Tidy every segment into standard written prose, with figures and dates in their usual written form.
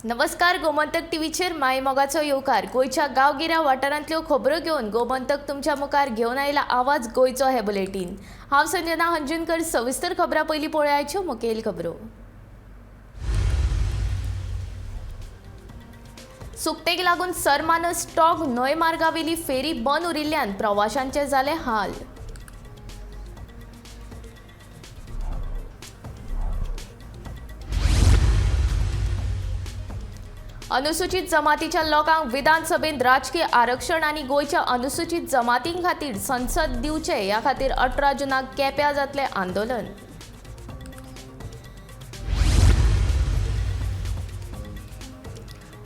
नमस्कार गोमंतक टीव्हीचेर माय मोगाचो येवकार. गोंयच्या गांवगिऱ्या वाठारांतल्यो खबरो घेवन गोमंतक तुमच्या मुखार घेवन आयला आवाज गोंयचो हे बुलेटीन. हांव संजना हंजनकर. सविस्तर खबरां पयलीं पळोवयाच्यो मुखेल खबरो. सुकतेक लागून सरमानस टॉग न्हंय मार्गावेली फेरी बंद उरिल्ल्यान प्रवाशांचे जाले हाल. अनुसूचित जमातीच्या लोकांक विधानसभेत राजकीय आरक्षण आनी गोंयच्या अनुसूचित जमातीं खातीर संसद दिवचे ह्या खातीर 18 जूनाक केप्यां जातलें आंदोलन.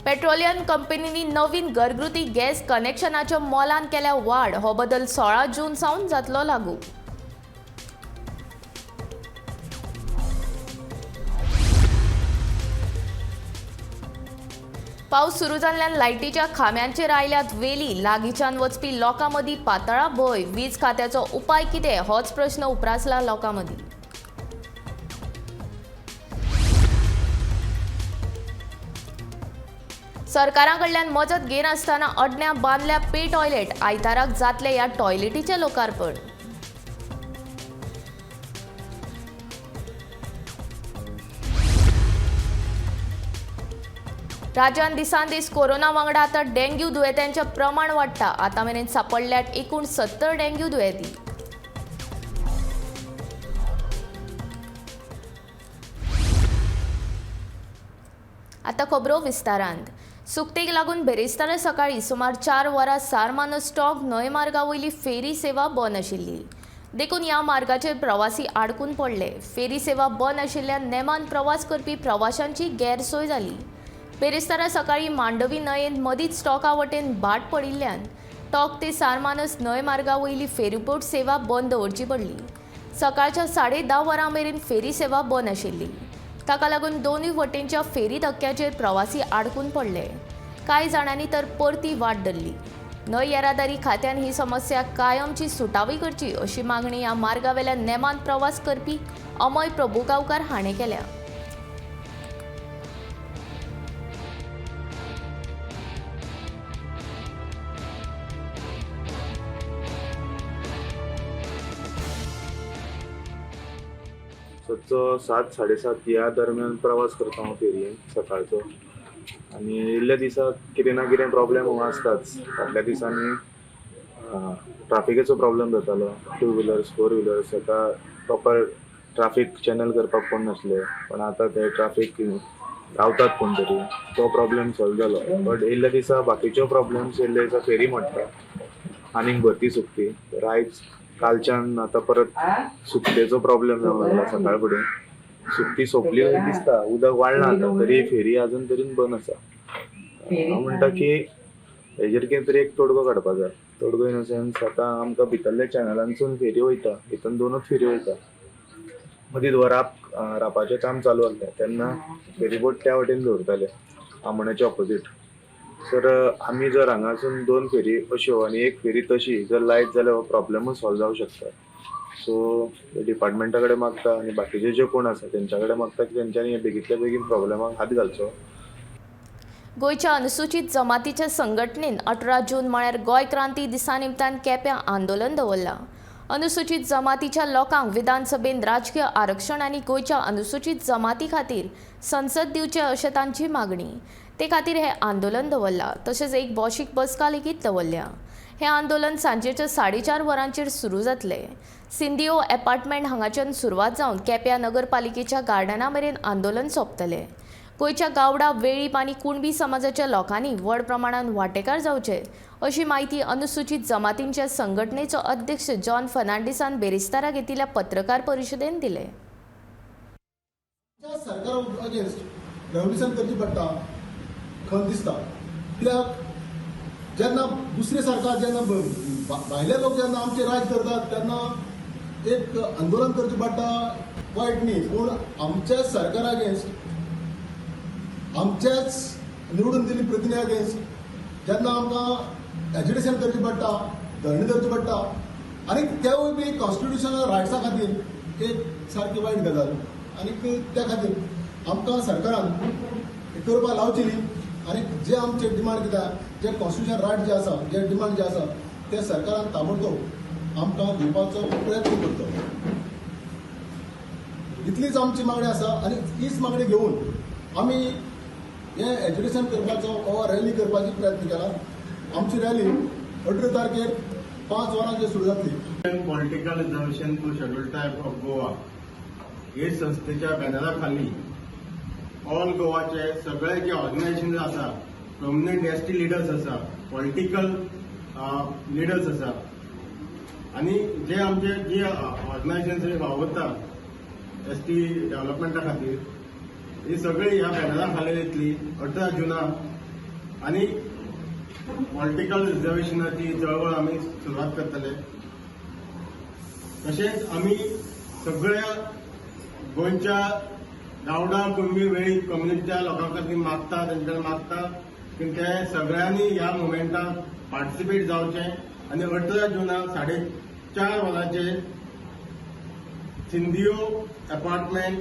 पेट्रोलियम कंपनींनी नवीन घरगुती गॅस कनेक्शनाच्या मोलान केल्या वाड. हो बदल 16 जून सावन जातलो लागू. पावस सुरू जाल्ल्यान लायटीच्या खांब्यांचेर आयल्यात वेली. लागींच्यान वचपी लोकां मदीं पातळा भंय. वीज खात्याचो उपाय कितें होच प्रश्न उप्रासला लोकां मदीं. सरकारा कडल्यान मजत घेनासतना अडण्या बांदल्या पे टॉयलेट. आयताराक जातले ह्या टॉयलेटीचें लोकार्पण. राज्यांत दिसान दीस कोरोना वांगडा आतां डेंग्यू दुयेंत्यांचें प्रमाण वाडटा. आतां मेरेन सांपडल्यात एकूण 70 डेंग्यू दुयेंती. आतां खबरो विस्तारांत. सुकतेक लागून बेरेस्तारा सकाळीं सुमार 4 वरां सारमानस टॉग न्हंय मार्गा वयली फेरी सेवा बंद आशिल्ली. देखून ह्या मार्गाचेर प्रवासी आडकून पडले. फेरी सेवा बंद आशिल्ल्यान नेमान प्रवास करपी प्रवाशांची गैरसोय जाली. बेरेस्तारा सकाळीं मांडवी न्हंयेंत मदींच टॉका वटेन भाट पडिल्ल्यान टॉक ते सारमानस न्हंय मार्गा वयली फेरीबोट सेवा बंद दवरची पडली. सकाळच्या 10:30 वरां मेरेन फेरी सेवा बंद आशिल्ली. ताका लागून दोनूय वटेनच्या फेरी धक्क्याचेर प्रवासी आडकून पडले. कांय जाणांनी तर परती वाट धरली. न्हंय येरादारी खात्यान ही समस्या कायमची सुटावी करची अशी मागणी ह्या मार्गावेल्या नेमान प्रवास करपी अमय प्रभुगांवकार हाणें केल्या. सदचो 7 साडेसात ह्या दरम्यान प्रवास करता हांव फेरयेन सकाळचो, आनी येयल्ल्या दिसा कितें ना कितें प्रॉब्लेम हो आसताच. फाटल्या दिसांनी ट्राफिकेचो प्रॉब्लेम जातालो. 2 व्हिलर्स 4 व्हिलर्स हाका प्रॉपर ट्राफीक चॅनल करपाक कोण नासले, पण आतां ते ट्राफीक रावतात कोण तरी, तो प्रॉब्लेम सॉल्व जालो. बट येयल्ल्या दिसा बाकीच्यो प्रॉब्लेम्स येयल्ल्या दिसा फेरी मोडटा, आनीक भरती सुकती. तर आयज कालच्यान आतां परत सुकतेचो प्रॉब्लेम जावंक लागला. सकाळ फुडें सुकती सोंपली दिसता, उदक वाडलां आतां, तरी फेरी अजून तरेन बंद आसा. हांव म्हणटा की हेजेर कितें तरी एक तोडगो काडपा जाय. तोडगो इन सेन्स आतां आमकां भितरल्या चॅनलांसून फेरी वयता, भितर 2 फेरी वयता. मदींच रापाचें काम चालू आसलें तेन्ना फेरीबोट त्या वटेन दवरताले, आमोण्याच्या ऑपोजीट. सर आमी जर हांगासून 2 फेरी अश्यो आनी 1 फेरी तशी जर लायत जाल्यार हो प्रॉब्लेमूच सॉल्व जावंक शकता. सो डिपार्टमेंटा कडेन मागता आनी बाकीचे जे कोण आसा तेंच्या कडेन मागता की तेंच्यांनी हे बेगींतल्या बेगीन प्रॉब्लेमाक हात घालचो. गोंयच्या अनुसूचित जमातीच्या संघटनेन 18 जून म्हळ्यार गोंय क्रांती दिसा निमतान केप्यां आंदोलन दवरलां. अनुसूचित जमातीच्या लोकांक विधानसभेन राजकीय आरक्षण आनी गोंयच्या अनुसूचित जमाती खातीर संसद दिवचे अशें तांची मागणी. ते खातीर हें आंदोलन दवरलां. तशेंच एक भौशीक बसका लेगीत दवरल्या. हें आंदोलन सांजेच्या 4:30 वरांचेर सुरू जातलें. सिंदियो एपार्टमेंट हांगाच्यान सुरवात जावन केप्यां नगरपालिकेच्या गार्डना मेरेन आंदोलन सोंपतलें. गोंयच्या गावडा, वेळीप आनी कुणबी समाजाच्या लोकांनी व्हड प्रमाणान वांटेकार जावचे अशी म्हायती अनुसूचित जमातींच्या संघटनेचो अध्यक्ष जॉन फर्नांडीसान बेरेस्तारा घेतिल्ल्या पत्रकार परिशदेन दिले. सरकार अगेन्स्ट रेवोल्युशन करची पडटा, खंत दिसता. कित्याक जेन्ना दुसरे सरकार जेन्ना भायले लोक जेन्ना आमचे राज करतात तेन्ना एक आंदोलन करचें पडटा, वायट न्ही, पूण आमच्याच सरकारा अगेन्स्ट, आमच्याच निवडून दिल्ली प्रतिनिधी अगेन्स्ट जेन्ना आमकां एज्युकेशन करचें पडटा, धरणी धरची पडटा, आनी तेवूय बी कॉन्स्टिट्युशनल रायट्सा खातीर एक सारकी वायट गजाल. आनीक त्या खातीर आमकां सरकारान एक करपाक लावची न्ही आनी जे आमचे डिमांड कितें, जे कॉन्स्टिट्युशन रायट जे आसा, जे डिमांड जे आसा ते सरकारान ताबडतोब आमकां दिवपाचो प्रयत्न करचो. इतलीच आमची मागणी आसा आनी हीच मागणी घेवन आमी हें एज्युकेशन करपाचो वा रॅली करपाची प्रयत्न केला. आमची रॅली 18 तारखेर 5 वरांचेर सुरू जातली. Political reservation to schedule tribe of Goa हे संस्थेच्या बॅनरा खाली ऑल गोवाचे सगळे जे ऑर्गनायझेशन आसा, प्रोमिनंट एस टी लिडर्स आसा, पॉलिटिकल लिडर्स आसा आनी जे आमचे जे ऑर्गनायझेशन वावुरता एस टी डेव्हलपमेंटा खातीर, ही सगळी ह्या बॅनरा खाली येतली 18 जुनाक आनी पॉलिटिकल रिजर्वेशनाची चळवळ आमी सुरवात करतले. तशेंच आमी सगळ्या गोंयच्या गावडा कुणबी वेळीप कम्युनिटीच्या लोकां खातीर मागता, तेंच्या कडेन मागता की ते सगळ्यांनी ह्या मुवमेंटाक पार्टिसिपेट जावचें आनी 18 जुनाक 4:30 वरांचेर Sindhio apartment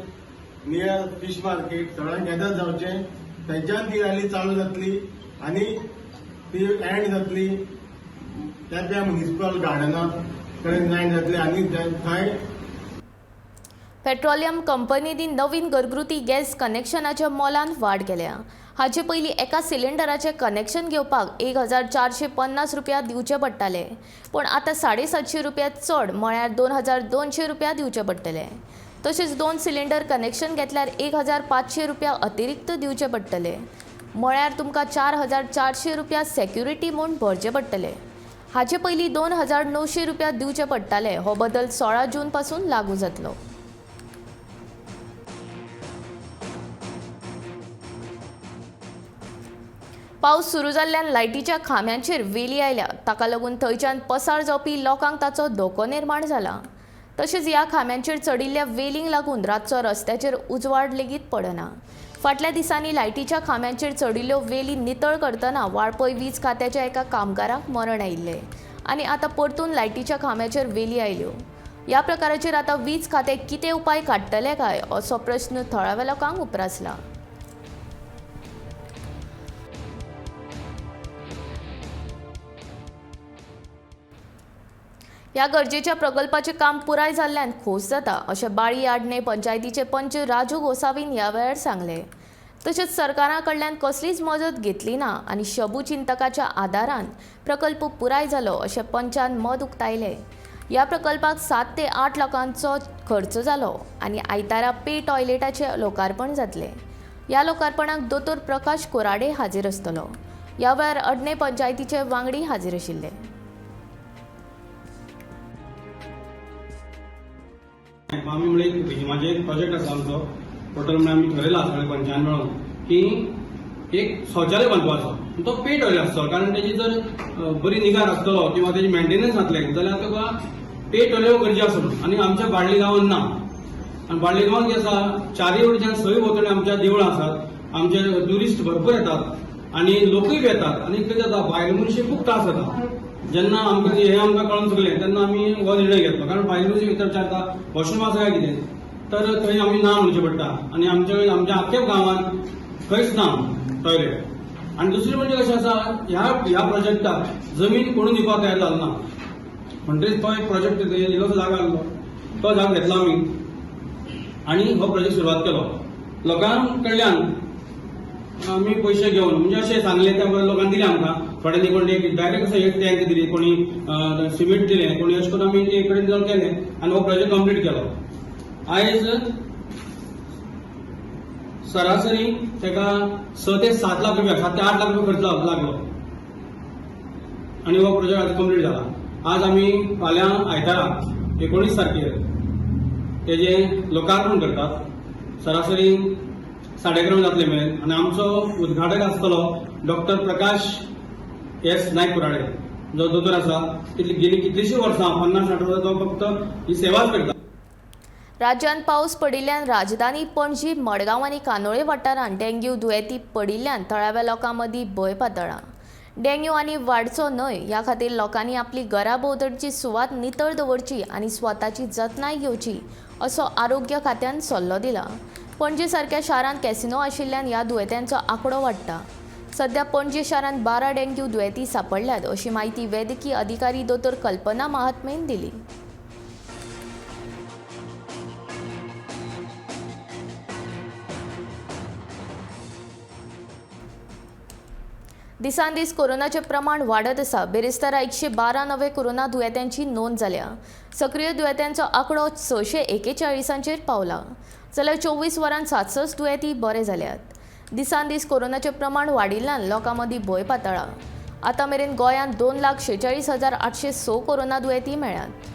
near fish market सगळ्यांक गॅदर जावचें. थंयच्यान ती रॅली चालू जातली आनी ती एंड जातली त्या म्युनिसिपल गार्डना कडेन एंड जातली आनी थंय पेट्रोलियम कंपनींनी नवीन घरगुती गॅस कनेक्शनाच्या मोलांत वाड केल्या. हाचे पयलीं एका सिलिंडराचें कनेक्शन घेवपाक 1450 रुपया दिवचे पडटाले, पूण आतां 750 रुपया चड म्हळ्यार 2200 रुपया दिवचे पडटले. तशेंच 2 सिलिंडर कनेक्शन घेतल्यार 1500 रुपया अतिरिक्त दिवचे पडटले, म्हळ्यार तुमकां 4400 रुपया सेक्युरिटी म्हूण भरचे पडटले. हाचे पयलीं 2900 रुपया दिवचे पडटाले. हो बदल 16 जून पासून लागू जातलो. पावस सुरू जाल्ल्यान लायटीच्या खांब्यांचेर वेली आयल्या. ताका लागून थंयच्यान पसार जावपी लोकांक ताचो धोको निर्माण जाला. तशेंच ह्या खांब्यांचेर चडिल्ल्या वेलींक लागून रातचो रस्त्याचेर उजवाड लेगीत पडना. फाटल्या दिसांनी लायटीच्या खांब्यांचेर चडिल्ल्यो वेली नितळ करतना वाळपय वीज खात्याच्या एका कामगाराक मरण आयिल्लें आनी आतां परतून लायटीच्या खांब्याचेर वेली आयल्यो. ह्या प्रकाराचेर आतां वीज खातें कितें उपाय काडटलें काय असो प्रस्न थळाव्या लोकांक उप्रासला. ह्या गरजेच्या प्रकल्पाचें काम पुराय जाल्ल्यान खोस जाता अशें बाळी आडणे पंचायतीचे पंच राजू गोसावीन ह्या वेळार सांगलें. तशेंच सरकारा कडल्यान कसलीच मजत घेतली ना आनी शबू चिंतकाच्या आदारान प्रकल्प पुराय जालो अशें पंचान मत उक्तायलें. ह्या प्रकल्पाक 7 ते 8 लाखांचो खर्च जालो आनी आयतारा पे टॉयलेटाचें लोकार्पण जातलें. ह्या लोकार्पणाक दोतोर प्रकाश कोराडे हाजीर आसतलो. ह्या वेळार अडणे पंचायतीचे वांगडी हाजीर आशिल्ले. आमी म्हणल्यार एक भीमाचें एक प्रोजेक्ट आसा आमचो टोटल, म्हणल्यार आमी ठरयला सगळे पंचान मेळून की एक शौचालय बांदपाचो, तो पे टॉयलेट आसचो, कारण तेजी जर बरी निगा राखतलो किंवा तेजी मेंटेनन्स जातलें जाल्यार तुका पे टॉयलेट गरजे आसा म्हणून. आनी आमच्या बाळ्ळी गांवांत ना, आनी बाळ्ळी गांवांत कितें आसा, चारय वटेच्यान सय भोंवतणी आमच्या देवळां आसात, आमचे ट्युरिस्ट भरपूर येतात आनी लोकूय बी येतात आनी कितें जाता बायल मनशेक खूब त्रास जाता. जेन्ना आमकां हें आमकां कळोन चुकलें तेन्ना आमी हो निर्णय घेतलो, कारण बायल मनशे भितर विचारता वॉशरूम आसा काय कितें, तर थंय आमी ना म्हणचें पडटा आनी आमच्या आमच्या आख्ख्या गांवांत खंयच ना टॉयलेट. आनी दुसरें म्हणजे कशें आसा, ह्या प्रोजेक्टाक जमीन कोणून दिवपाक तयार जालो ना, म्हणटकीच तो एक प्रोजेक्ट इल्लोसो जागो आसलो तो जागो घेतलो आमी आनी हो प्रोजेक्ट सुरवात केलो. लोकां कडल्यान आमी पयशे घेवन म्हणजे अशें सांगलें त्या लोकांनी दिलें आमकां, थोड्यांनी कोणी डायरेक्ट असो एक टँक दिली, कोणी सिमेंट दिलें, कोणी अशें करून आमी एक कडेन जावन केलें आनी हो प्रोजेक्ट कंप्लीट केलो. आयज सरासरी ताका 6 ते 7 लाख रुपया, 7 ते 8 लाख रुपया खर्च लागलो आनी हो प्रोजेक्ट आज कंप्लीट जाला. आज आमी फाल्यां आयतारा 19 तारखेर तेजें लोकार्पण करतात. सरासरी 11:30 जातले मेरेन आनी आमचो उद्घाटक आसतलो डॉक्टर प्रकाश एस नायक कुराडे, जो दोतोर आसा, गेली कितलीशीं वर्सां 50-60 वर्सां तो फक्त ही सेवाच करता. राज्यांत पावस पडिल्ल्यान राजधानी पणजी, मडगांव आनी कांदोळे वाठारांत डेंग्यू दुयेंती पडिल्ल्यान थळाव्या लोकां मदीं भंय पातळ्ळा. डेंग्यू आनी वाडचो न्हय ह्या खातीर लोकांनी आपली घरा भोंवतणची सुवात नितळ दवरची आनी स्वताची जतनाय घेवची असो आरोग्य खात्यान सल्लो दिला. पणजे सारक्या शारांत कॅसिनो आशिल्ल्यान ह्या दुयेंत्यांचो आंकडो वाडटा. सध्या पणजे शारांत 12 डेंग्यू दुयेंती सांपडल्यात अशी म्हायती वैजकी अधिकारी दोतोर कल्पना महात्मेन दिली. दिसान दीस कोरोनाचें प्रमाण वाडत आसा. बिरेस्तारा 112 नवे कोरोना दुयेंत्यांची नोंद जाल्या. सक्रीय दुयेंत्यांचो आंकडो 641 पावला, जाल्यार 24 वरांत 67 दुयेंती बरे जाल्यात. दिसान दीस कोरोनाचें प्रमाण वाडिल्ल्यान लोकां मदीं भंय पातळ्ळा. आतां मेरेन गोंयांत 2,46,806 कोरोना दुयेंती मेळ्ळ्यात.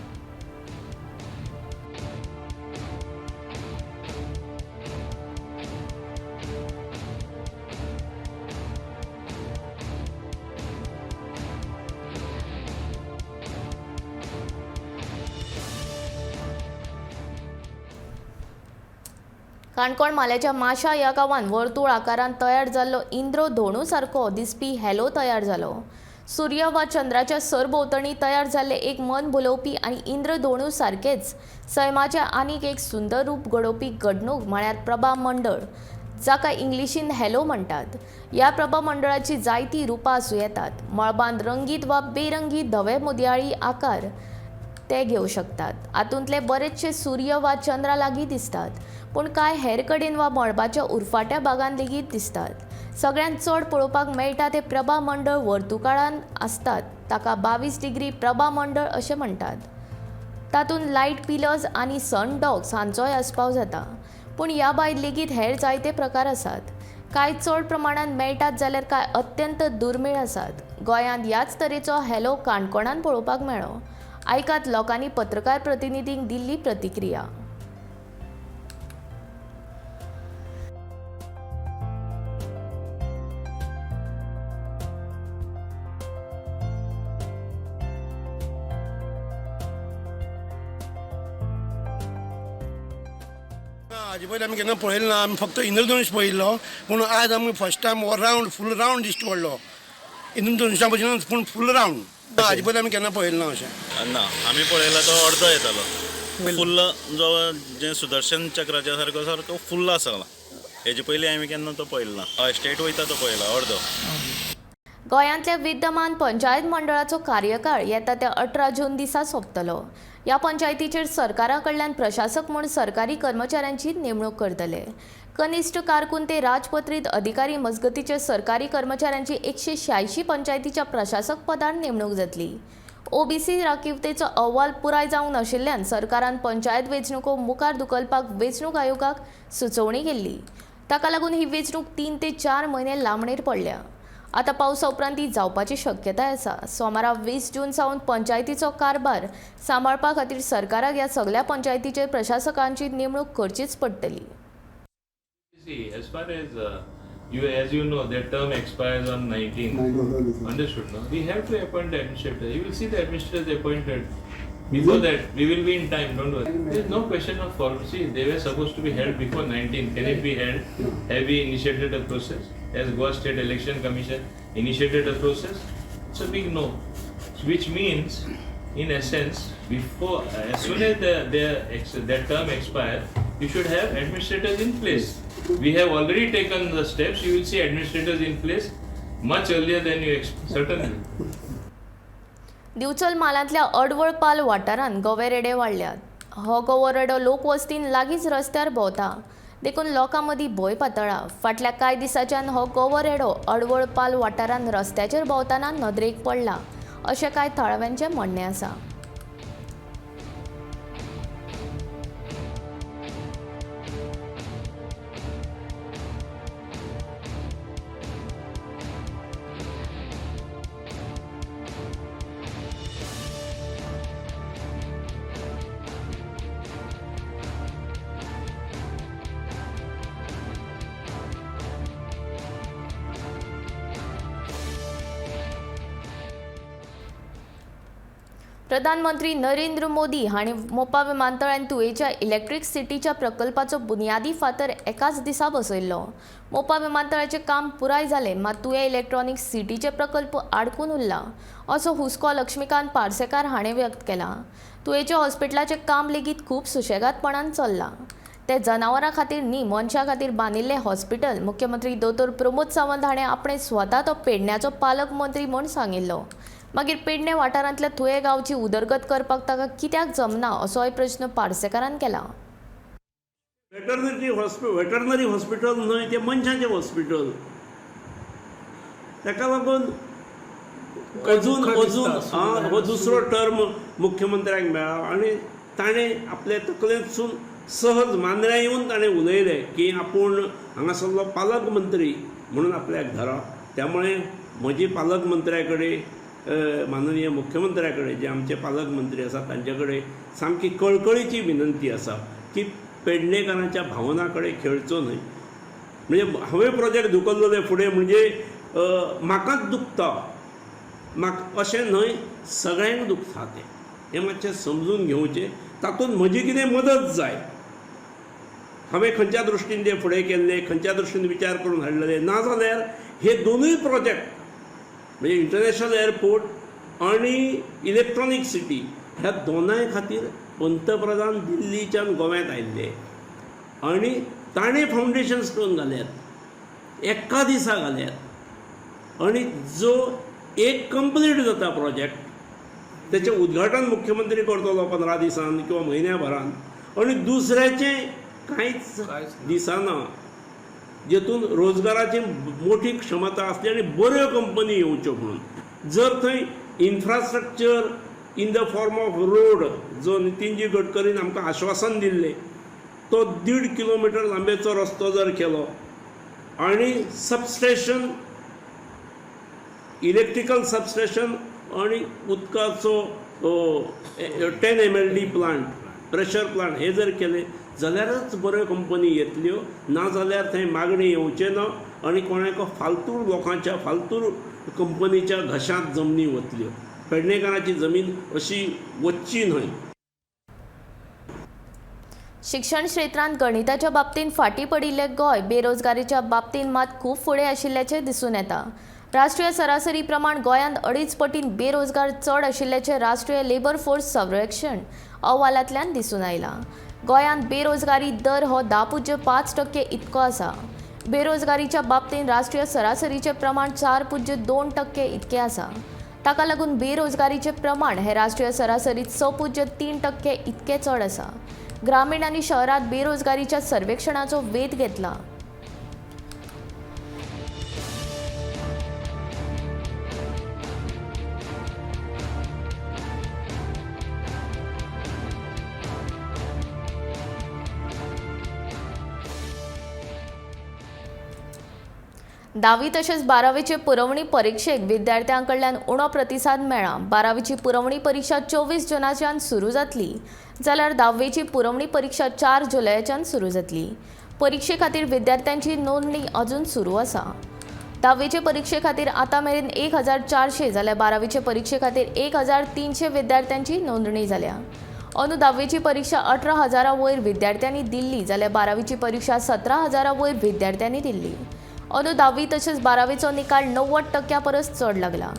काणकोण म्हाल्याच्या माशा ह्या गांवांत वर्तुळ आकारान तयार जाल्लो इंद्रधोणू सारको दिसपी हॅलो तयार जालो. सूर्य वा चंद्राच्या सरभोंवतणी तयार जाल्ले एक मन भुलोवपी आनी इंद्रधोणू सारकेच सैमाचें आनीक एक सुंदर रूप घडोवपी घडणूक म्हळ्यार प्रभा मंडळ, जाका इंग्लिशीन हॅलो म्हणटात. ह्या प्रभा मंडळाची जायतीं रुपां आसूं येतात. मळबांत रंगीत वा बेरंगीत धवे मुदयाळी आकार ते घेवं शकतात. हातूंतले बरेचशे सूर्य वा चंद्रा लागीं दिसतात, पूण कांय हेर कडेन वा मळबाच्या उरफाट्या भागान लेगीत दिसतात. सगळ्यांत चड पळोवपाक मेळटा ते प्रभा मंडळ वर्तुळाकार आसतात, ताका 22 डिग्री प्रभा मंडळ अशें म्हणटात. तातूंत लायट पिलर्स आनी सन डॉग्स हांचोय आस्पाव जाता. पूण ह्या भायर लेगीत हेर जायते प्रकार आसात. कांय चड प्रमाणांत मेळटात जाल्यार कांय अत्यंत दुर्मीळ आसात. गोंयांत ह्याच तरेचो हॅलो काणकोणांत पळोवपाक मेळ्ळो. आयकात लोकांनी पत्रकार प्रतिनिधींक दिल्ली प्रतिक्रिया. हाजे पयलीं आमी केन्ना पळयलें ना, आमी फक्त इंद्रधनुश पळयल्लो. पूण आज आमी फर्स्ट टायम हो रावंड फूल रावंड दिश्टी पडलो. इंद्रधनुशा भशेनूच पूण फूल रावंड. हाजे पयलीं आमी केन्ना पळयलें ना अशें. ना, आमी पळयला तो अर्दो येतालो. फुल्ल जो जें सुदर्शन चक्राच्या सारको सारको फुल्ल आसा. हेजे पयलीं हांवें केन्ना तो पळयलो ना. हय, स्ट्रेट वयता तो पळयला अर्दो. गोंयांतल्या विद्यमान पंचायत मंडळाचो कार्यकाळ येता त्या 18 जून दिसा सोंपतलो. ह्या पंचायतीचेर सरकारा कडल्यान प्रशासक म्हूण सरकारी कर्मचाऱ्यांची नेमणूक करतले. कनिश्ठ कारकून ते राजपत्रीत अधिकारी मजगतीचे सरकारी कर्मचाऱ्यांची 186 पंचायतीच्या प्रशासक पदार नेमणूक जातली. ओबीसी राखीवतेचो अहवाल पुराय जावंक नाशिल्ल्यान सरकारान पंचायत वेंचणुको मुखार धुकलपाक वेंचणूक आयोगाक सुचोवणी केल्ली. ताका लागून ही वेंचणूक 3 ते 4 म्हयने लांबणेर पडल्या. आतां पावसा उपरांत ती जावपाची शक्यताय आसा. सोमारा 20 जून सावन पंचायतीचो कारभार सांबाळपा खातीर सरकाराक ह्या सगल्या पंचायतीचेर प्रशासकांची नेमणूक करचीच पडटली. See, as far as you, as you know, their term expires on 19th. Understood, no? We have to appoint the administrator. You will see the administrator appointed. Before that, we will be in time, don't worry. There is no question of form. See, they were supposed to be held before 19. Can it be held? Have we initiated a process? Has Goa State Election Commission initiated a process? It's a big no. Which means, in essence, before, as soon as their term expires, you should have administrators in place. We have already taken the steps. You will see administrators in place much earlier than you expect, certainly. Divchal म्हालांतल्या अडवळपाल वाठारांत गवे रेडे वाडल्यात. हो गवो रेडो लोकवस्तीन लागींच रस्त्यार भोंवता, देखून लोकां मदीं भंय पातळ्ळा. फाटल्या कांय दिसांच्यान हो गवो रेडो अडवळपाल वाठारांत रस्त्याचेर भोंवतना नदरेक पडला अशें कांय थळाव्यांचें म्हणणें आसा. प्रधानमंत्री नरेंद्र मोदी हांणी मोपा विमानतळान तुयेच्या इलेक्ट्रीक सिटीच्या प्रकल्पाचो बुन्यादी फातर एकाच दिसा बसयल्लो. मोपा विमानतळाचें काम पुराय जालें, मात तुये इलेक्ट्रॉनीक सिटीचे प्रकल्प आडकून उरला असो हुस्को लक्ष्मीकांत पार्सेकार हाणें व्यक्त केला. तुयेच्या हॉस्पिटलाचें काम लेगीत खूब सुशेगादपणान चल्लां. ते जनावरां खातीर न्ही, मनशां खातीर बांदिल्लें हॉस्पिटल मुख्यमंत्री दोतोर प्रमोद सावंत हाणें आपणें स्वता तो पेडण्याचो पालकमंत्री म्हूण सांगिल्लो. मागीर पेडणे वाठारांतल्या तुयें गांवची उदरगत करपाक ताका कित्याक जमना असोय प्रश्न पार्सेकारान केला. वेटरनरी हॉस्पिटल न्हय, तें मनशाचें हॉस्पिटल. ताका लागून अजून अजून हो दुसरो टर्म मुख्यमंत्र्याक मेळ्ळा आनी ताणें आपले तकलेंतसून सहज मांद्र्यां येवन ताणें उलयलें की आपूण हांगासरलो पालकमंत्री म्हणून आपल्याक धरा. त्यामुळे म्हजी पालकमंत्र्या कडेन, माननीय मुख्यमंत्र्या कडेन, जे आमचे पालकमंत्री आसा तांचे कडेन सामकी कळकळीची विनंती आसा की पेडणेकारांच्या भावना कडेन खेळचो न्हय. म्हणजे हांवें प्रोजेक्ट धुकल्लें फुडें म्हणजे म्हाकाच दुखता, म्हाका अशें न्हय, सगळ्यांक दुखता तें. हें मातशें समजून घेवचें. तातूंत म्हजी कितें मदत जाय, हांवें खंयच्या दृश्टीन तें फुडें केल्लें, खंयच्या दृश्टीन विचार करून हाडलेलें, ना जाल्यार हे दोनूय प्रोजेक्ट म्हणजे इंटरनॅशनल एअरपोर्ट आनी इलेक्ट्रॉनीक सिटी ह्या दोनाय खातीर पंतप्रधान दिल्लीच्यान गोव्यांत आयिल्ले आनी ताणें फावंडेशन स्टोन घाल्यात, एका दिसा घाल्यात. आनी जो एक कंप्लीट जाता प्रोजेक्ट तेचें उद्घाटन मुख्यमंत्री करतलो 15 दिसान किंवा म्हयन्या भरान, आनी दुसऱ्याचें कांयच दिसना, जेतून रोजगाराची मोठी क्षमता आसली आनी बऱ्यो कंपनी येवच्यो म्हणून. जर थंय infrastructure in the form of road जो नितीनजी गडकरीन आमकां आश्वासन दिल्लें तो 1.5 किलोमिटर लांबेचो रस्तो जर केलो आनी सबस्टेशन, इलेक्ट्रिकल सबस्टेशन आनी उदकाचो 10 MLD plant, pressure plant हे जर केले जाल्यारच बऱ्यो कंपनी येतल्यो, ना जाल्यार थंय मागणी येवचें ना आनी कोणाक फालतू लोकांच्या, फालतू कंपनीच्या घशांत जमनी वतल्यो. पेडणेकाराची जमीन अशी वच्ची न्हय. शिक्षण क्षेत्रांत गणिताच्या बाबतींत फाटीं पडिल्लें गोंय बेरोजगारीच्या बाबतींत मात खूब फुडें आशिल्ल्याचें दिसून येता. राष्ट्रीय सरासरी प्रमाण गोंयांत 2.5 पटीन बेरोजगार चड आशिल्ल्याचें राष्ट्रीय लेबर फोर्स सर्वेक्षण अहवालांतल्यान दिसून आयलां. गोंयांत बेरोजगारी दर हो 10.5% इतको आसा. बेरोजगारीच्या बाबतींत राष्ट्रीय सरासरीचें प्रमाण 4.2% इतकें आसा. ताका लागून बेरोजगारीचें प्रमाण हें राष्ट्रीय सरासरीत 6.3% इतकें चड आसा. ग्रामीण आनी शहरांत बेरोजगारीच्या सर्वेक्षणाचो वेध घेतला. धावी तशेंच बारावीचे पुरवणी परिक्षेक विद्यार्थ्यां कडल्यान उणो प्रतिसाद मेळ्ळा. बारावीची पुरवणी परिक्षा 24 जुनाच्यान सुरू जातली, जाल्यार धावेची पुरवणी परिक्षा 4 जुलयाच्यान सुरू जातली. परिक्षे खातीर विद्यार्थ्यांची नोंदणी अजून सुरू आसा. धावेचे परिक्षे खातीर आतां मेरेन 1400 जाल्यार बारावीचे परिक्षे खातीर 1300 विद्यार्थ्यांची नोंदणी जाल्या. अंदू धावेची परिक्षा 18,000 वयर विद्यार्थ्यांनी दिल्ली, जाल्यार बारावीची परिक्षा 17,000 वयर विद्यार्थ्यांनी दिल्ली. अंदू धावी तशेंच बारावीचो निकाल 90% परस चड लागला.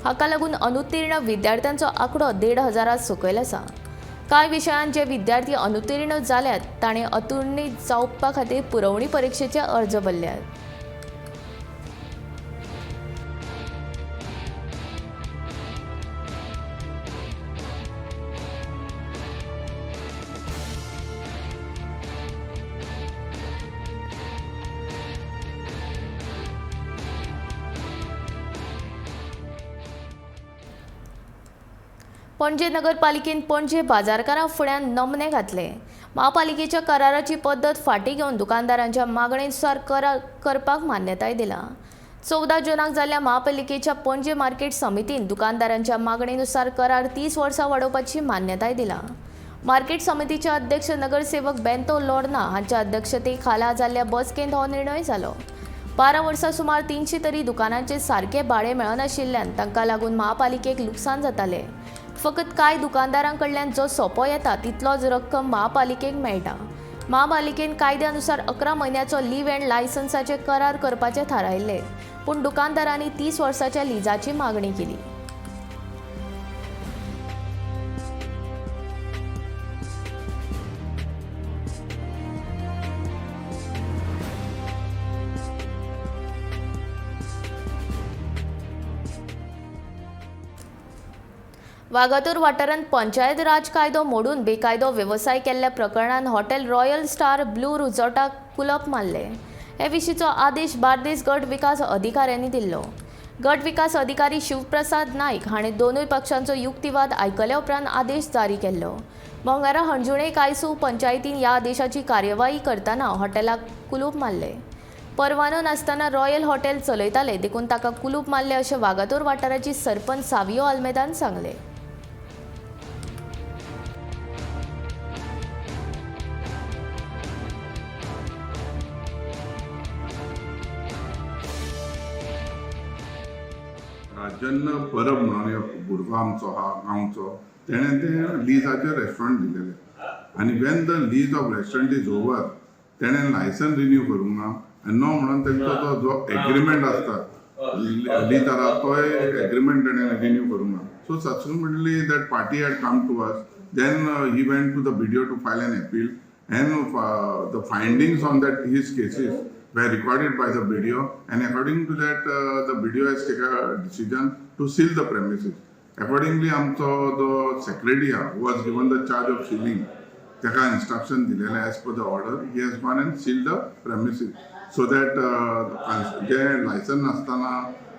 हाका लागून अनुत्तीर्ण विद्यार्थ्यांचो आंकडो 1,500 सकयल आसा. कांय विशयांत जे विद्यार्थी अनुत्तीर्ण जाल्यात ताणें अतुर्णी जावपा खातीर पुरवणी परिक्षेचे अर्ज भरल्यात. पणजे नगरपालिकेन पणजे बाजारकारां फुड्यान नमने घातले. महापालिकेच्या कराराची पद्दत फाटीं घेवन दुकानदारांच्या मागणेनुसार करार करपाक मान्यताय दिला. 14 जुनाक जाल्ल्या महापालिकेच्या पणजे मार्केट समितीन दुकानदारांच्या मागणेनुसार करार 30 वर्सां वाडोवपाची मान्यताय दिला. मार्केट समितीचे अध्यक्ष नगरसेवक बेंतो लोर्ना हांच्या अध्यक्षते खाला जाल्ल्या बसकेंत हो निर्णय जालो. 12 वर्सां सुमार 300 तरी दुकानांचे सारके भाडें मेळनाशिल्ल्यान तांकां लागून महापालिकेक लुकसाण जातालें. फकत कांय दुकानदारां कडल्यान जो सोपो येता तितलोच रक्कम महापालिकेक मेळटा. महापालिकेन कायद्यानुसार 11 म्हयन्याचो लीव अँड लायसन्साचे करार करपाचें थारायल्लें, पूण दुकानदारांनी 30 वर्साच्या लिजाची मागणी केली. वागातोर वाठारांत पंचायत राज कायदो मोडून बेकायदो वेवसाय केल्ल्या प्रकरणांत हॉटेल रॉयल स्टार ब्लू रिसॉर्टाक कुलप मारलें. हे विशींचो आदेश बार्देस गट विकास अधिकाऱ्यांनी दिल्लो. गट विकास अधिकारी शिवप्रसाद नायक हाणें दोनूय पक्षांचो युक्तिवाद आयकल्या उपरांत आदेश जारी केल्लो. मंगळारा हणजुणे कायसू पंचायतीन ह्या आदेशाची कार्यवाही करतना हॉटेलाक कुलूप मारलें. परवानो नासतना रॉयल हॉटेल चलयताले देखून ताका कुलूप मारलें अशें वागातोर वाठाराची सरपंच सावियो आल्मेदान सांगलें. राजन परब म्हणून एक भुरगो आमचो आहा गांवचो, तेणें तें लिजाचेर रेस्टॉरंट दिलेलें आनी when the lease of restaurant is over तेणें लायसन रिन्यू करूंक ना आनी नो म्हणून तेंचो तो जो एग्रीमेंट आसता लिजारा तोय एग्रीमेंट तेणें रिन्यू करूंक ना. So subsequently that party had come to us, then he went to the BDO to file an appeal and the findings on that his cases were recorded by the BDO, and according to that the BDO has taken a decision to seal the premises. Accordingly, आमचो जो secretary आहा who was given the charge of sealing, ताका instruction दिलेलें as per the order, he has gone and sealed the premises so that J licence नासतना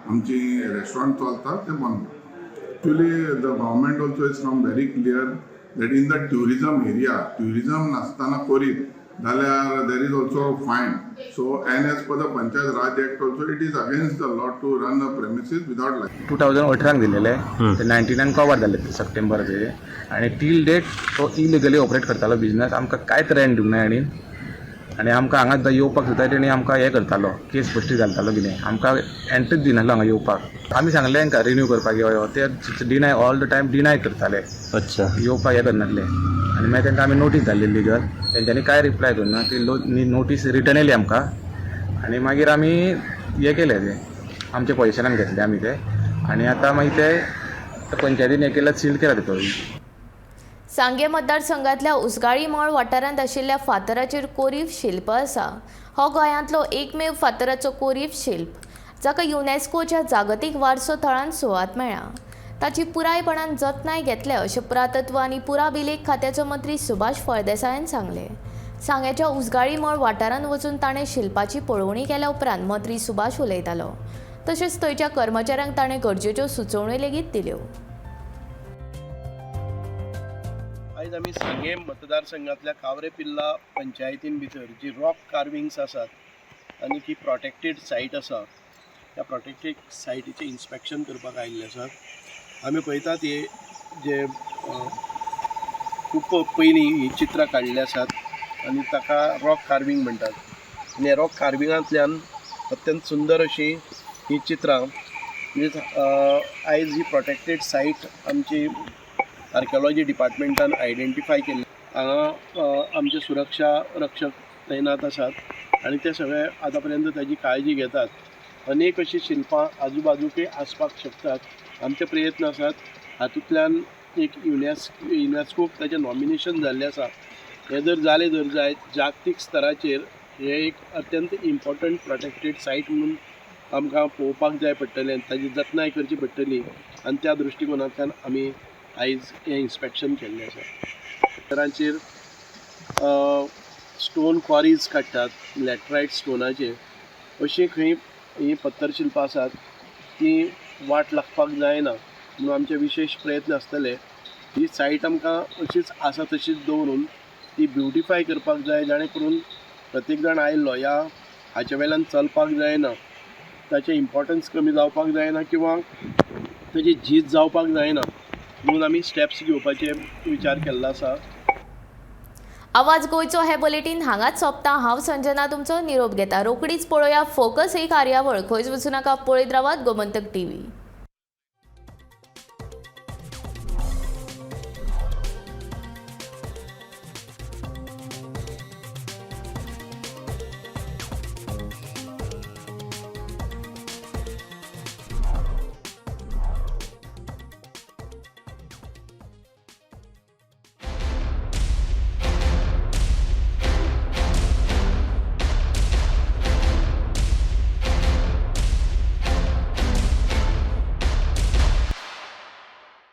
आमची restaurant चलता तें बंद. Actually the government also has come very clear that in the tourism area tourism नासतना करीत जाल्यार there is also fine. So and as per the Panchayat Raj Act also it is against the law to run a premises without licence. 2018 दिलेले ते 99 cover जाले सप्टेंबर आनी till date तो illegally operate करतालो business. आमकां कांयच रेंट दिवंक ना हाणी आनी आमकां हांगा सुद्दां येवपाक सुद्दां तेणी आमकां हें करतालो, केस बश्टी घालतालो कितें, आमकां एंट्रीच दिनासलो हांगा येवपाक. आमी सांगलें तांकां रिन्यू करपाक यो, ते deny all the time deny करताले. अच्छा, येवपाक हें करनासले आनी मागीर तांकां आमी नोटीस धाडली लिगल, तेंच्यांनी कांय रिप्लाय करूना. ती नोटीस रिटर्न येयली आमकां आनी मागीर आमी हें केलें, तें आमच्या पॉजिशनान घेतलें आमी तें आनी आतां मागीर ते पंचायतीन हें केलें, सील केलां ते. सांगें मतदारसंघांतल्या उसगाळी मळ वाठारांत आशिल्ल्या फातराचेर कोरीव शिल्प आसा. हो गोंयांतलो एकमेव फातराचो कोरीव शिल्प जाका युनेस्कोच्या जागतीक वारसो थळांत सुवात मेळ्ळा. ताची पुरायपणान जतनाय घेतले अशें पुरातत्व आनी पुराभिलेख खात्याचो मंत्री सुभाष फळदेसायान सांगलें. सांग्याच्या उसगाळी मळ वाठारांत वचून ताणें शिल्पाची पळोवणी केल्या उपरांत मंत्री सुभाष उलयतालो. तशेंच थंयच्या कर्मचाऱ्यांक ताणें गरजेच्यो सुचोवण्यो लेगीत दिल्यो. आयज आमी सांगें मतदारसंघांतल्या कावरे पिल्ला पंचायतीन भितर जी रॉक कार्विंग्स आसात आनी ती प्रोटेक्टेड सायट आसा, त्या प्रोटेक्टेड सायटीचें इन्स्पेक्शन करपाक आयिल्ले आसात. आमी पळयतात हे जे खूब पयलीं हीं चित्रां काडिल्लीं आसात आनी ताका रॉक कार्विंग म्हणटात. आनी ह्या रॉक कार्विंगांतल्यान अत्यंत सुंदर अशीं हीं चित्रां म्हणजे आयज ही प्रोटेक्टेड सायट आमची आर्किओलॉजी डिपार्टमेंटान आयडेंटिफाय केल्ली. हांगा आमचे सुरक्षा रक्षक तैनात आसात आनी ते सगळे आतां पर्यंत ताजी काळजी घेतात. अनेक अशीं शिल्पां आजूबाजूकय आसपाक शकतात. आमचे प्रयत्न आसात हातूंतल्यान एक युनेस्कोक ताचें नॉमिनेशन जाल्लें आसा. हें जर जालें जर जायत जागतीक स्तराचेर हें एक अत्यंत इम्पॉर्टंट प्रोटेक्टेड सायट म्हणून आमकां पळोवपाक जाय पडटलें आनी ताजी जतनाय करची पडटली आनी त्या दृश्टिकोनांतल्यान आमी आयज हें इन्स्पेक्शन केल्लें आसा. फातरांचेर स्टोन क्वॉरीज काडटात लॅटरायट स्टोनाचेर, अशीं खंय हीं पत्थरशिल्पां आसात तीं वाट लागपाक जायना म्हणून आमचे विशेश प्रयत्न आसतले. ही सायट आमकां अशीच आसा तशीच दवरून ती ब्युटिफाय करपाक जाय, जाणें करून प्रत्येक जाण आयिल्लो ह्या हाचे वेल्यान चलपाक जायना, ताचें इम्पॉर्टन्स कमी जावपाक जायना किंवां ताची झीज जावपाक जायना म्हणून आमी स्टेप्स घेवपाचे विचार केल्लो आसा. आवाज गोंयचो हे बुलेटीन हांगाच सोंपता. हांव संजना तुमचो निरोप घेता. रोकडीच पळोवया फोकस ही कार्यावळ. खंयच वचूं नाका, पळयत रावात गोमंतक टीव्ही.